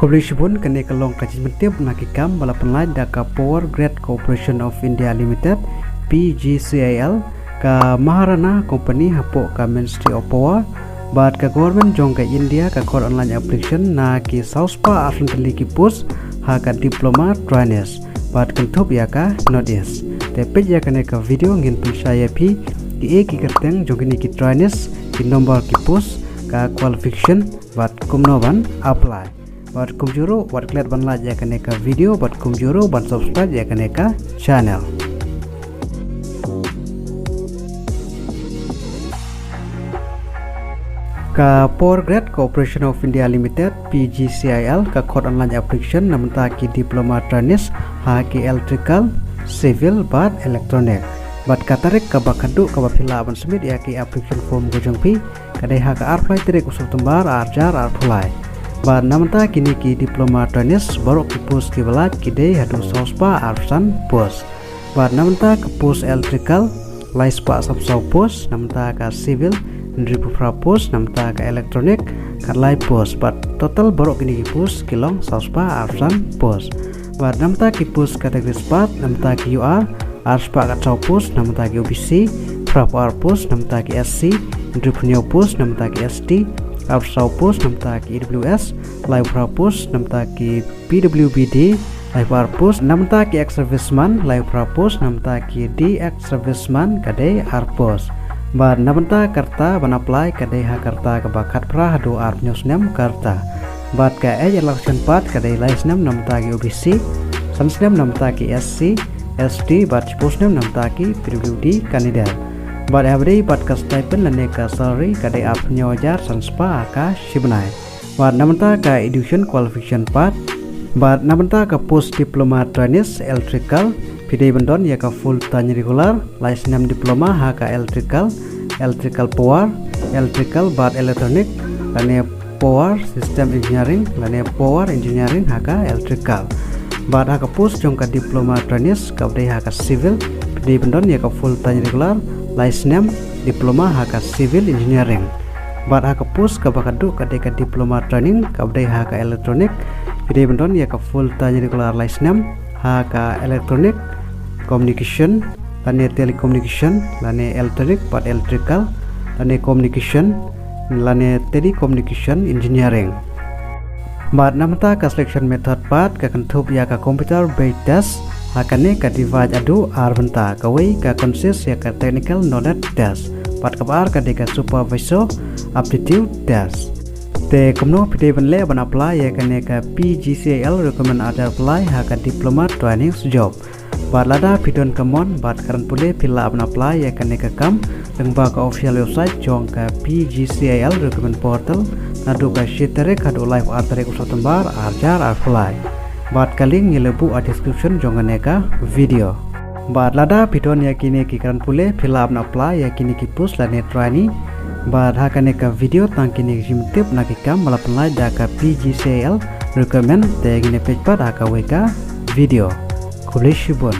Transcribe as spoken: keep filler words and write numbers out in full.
Khublei shibun, kane ka long ka jingpyntip na ki kam ba la pynlait da ka Power Grid Corporation of India Limited, P G C I L, ka Maharana Company hapoh ka Ministry of Power, bad ka Government jong ka India ka khot online application na ki saw spah arphew tylli ki post ha ka Diploma Trainees, bad kynthup ïa ka North East. Te peit ïa kane ka video ngin pynshai ïa phi ki ei ki kyrteng jong kine ki trainees, ki number ki post, ka qualification, bad kumno ban apply. Bad kumjuh ruh, wat klet ban like ïa kane ka video, bad kumjuh ruh ban subscribe ïa kane ka channel. Ka Power Grid Corporation of India Limited, P G C I L, ka khot online application na bynta ki Diploma Trainees ha ki Electrical, Civil bad Electronic. Bad ka tarik kaba khatduh kaba phi lah ban submit ïa ki application form ka jong phi, ka dei ha ka arphew lai tarik u September ar hajar arphew lai. Bad na bynta kine ki Diploma Trainees, baroh ki post kiba lait ki dei haduh saw spah arphew san post. Bad na bynta ka post Electrical, lai spah saphew saw post, na bynta ka Civil, hynriewphew phra post, na bynta ka Electronic, khatlai post. Bad total baroh kine ki post ki long saw spah arphew san post. Bad na bynta ki post category spah, na bynta ki U R, ar spah khatsaw post, na bynta ki O B C, phraphew ar post, na bynta ki S C, hynriewphew hynñiew post, na bynta ki S T, arphew saw post, na bynta ki E W S, laiphew phra post, na bynta ki P W B D, laiphew ar post, na bynta ki ex-serviceman, laiphew phra post, na bynta ki D ex-serviceman, ka dei ar post. Bad na bynta ka rta ban apply, ka dei ha ka rta kaba khatphra haduh arphew hynñiew snem ka rta. Bad ka age relaxation path, ka dei lai snem na bynta ki O B C, san snem na bynta ki S C, S T, bad shiphew snem na bynta ki P W D candidate. Bad ha kaba ïadei bad ka stipend lane ka salary, ka dei arphew hynñiew hajar san spah ha ka shi bnai. Bad na bynta ka education qualification path. Bad na bynta ka post Diploma Trainees Electrical, phi dei ban don ïa ka full time regular, lai snem diploma ha ka Electrical, Electrical Power, Electrical bad Electronic, lane Power System Engineering, lane Power Engineering ha ka Electrical. Bad ha ka post jong ka Diploma Trainees, kaba dei ha ka Civil, phi dei ban don ïa ka full time regular, lai snem diploma ha ka Civil Engineering. Bad ha ka post kaba khatduh ka dei ka Diploma Training, kaba dei ha ka Electronic, phi dei ban don ïa ka full time regular lai snem ha ka Electronic, Communication, lane Telecommunication, lane Electronic bad Electrical, lane Communication, lane Telecommunication Engineering. Bad na bynta ka selection method path, ka kynthup ïa ka computer based test, ha kane ka divide haduh ar bynta, kawei ka consist ïa ka technical knowledge test, bad kaba ar ka dei ka supervisor aptitude test. Te kumno phi dei ban leh ban apply ïa kane ka P G C I L recruitment order apply ha ka Diploma Trainees job. Bad lada phi don ka mon bad kren pule, phi lah ban apply ïa kane ka kam lyngba ka official website jong ka P G C I L recruitment portal naduh ka shi tarik haduh laiphew ar tarik u September ar hajar arphew lai. Bad ka link ngi la buh ha description jong kane ka video. Bad lada phi don ïa kine ki kren pule, phi lah ban apply ïa kine ki post lane trainee. Bad ha kane ka video tang kine ki jingtip na ki kam ba la pynlait da ka P G C I L recruitment. Te ngin ïa peit pat ha kawei ka video. Khublei shibun.